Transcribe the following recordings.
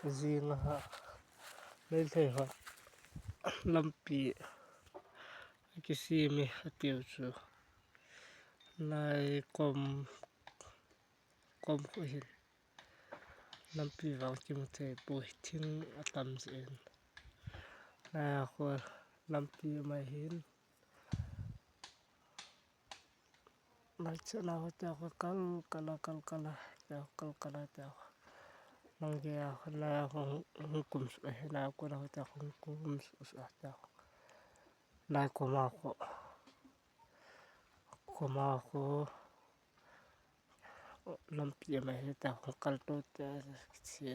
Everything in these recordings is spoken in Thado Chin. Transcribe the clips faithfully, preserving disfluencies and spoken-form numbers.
Jing a ha, Meitei ho lampi kisem e atiu chu. Lai kom, kom khu hin lampi vang kimu thei poi, thing atam jeh in. Lai a khu lampi mai hin. Lai chana ho tia khu kal kala, kal kala tia khu, kal kala tia khu. Nang gei a khu lai a khu hung kum suh ahi, lai a khu na ho tia khu hung kum suh suh tia khu. Lai kom a khu, kom a khu lampi mai hi tia khu kal to tia chi.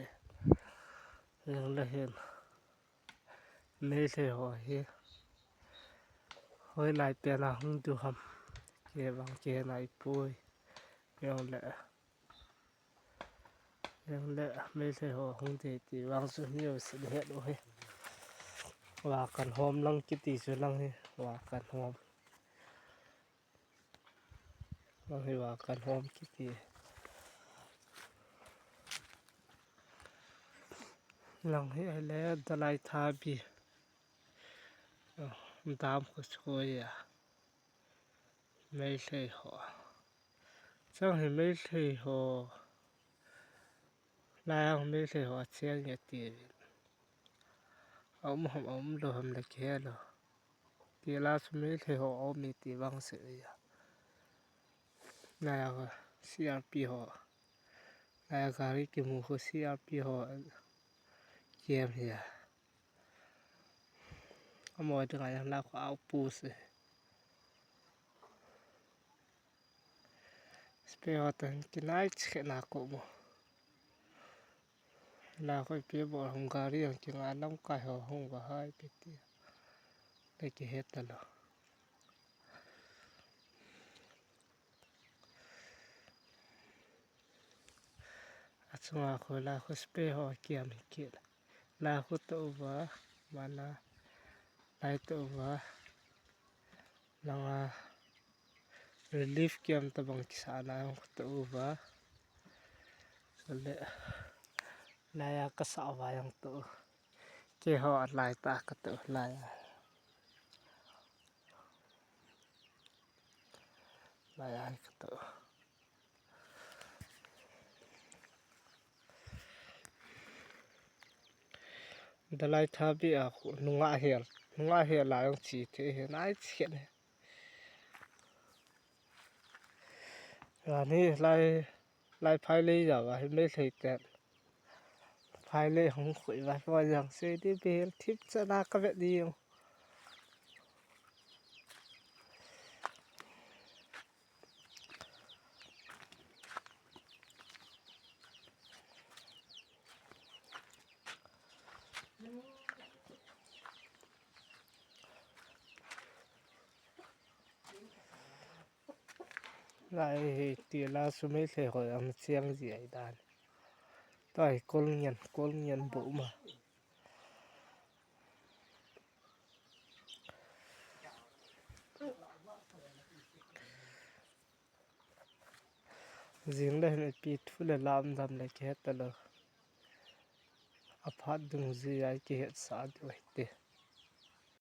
Jing le hin Meitei ho hi hoilai pen a hung diu ham, kei vang kihe nai poi. Jong le, jong le Meitei ho hung ding ti vang chu mi jousen het u hi. Vakan hom lang kiti chu lang hi, vakan hom. Lang hi vakan hom kiti. Lang hi ahile Dalai Thabi. Oh, dam khu chu koi a. Meitei ho. Chang hi Meitei ho. Lai a Meitei ho acheng e ati uvin. Aum ham aum lou ham le kihe lou. Ti la chu Meitei ho aum e ti vang se a. Lai a C R P ho. Lai a gari kimu khu C R P ho kem hi a. Amaho dinga jong lai khu outpost e. Spare ho toh kinai cheh na ko mo. Lai khu ipi bol ham, gari jong kinga lamkai ho hung va hai pe ti. Le kihe talou. Achunga khu lai khu spare ho kiam hi kit. Lai khu toh uva, mana, lai toh uva. Langa relief camp tabang kisa lai khu toh uva. Chule lai a kasa uva jong toh. Keiho a lai tah katoh lai a. Lai a katoh. Dalai Thabi a khu nungah hel, nungah hel lai jong chi thei hi nai chi khen hi. Ani lai, lai phai lei jao a hi Meitei ten. Phai lei hung khui va, va jang se di bel thip cha na ka vet di jong. Lai hi ti la chu Meitei ho ana cheng ji ahi dan. Tua hi kol ngen, kol ngen bou ma. Jing le hin ipi thu le la um dam le kihe talou. Aphat dungjui a kihetsah diu ahi te.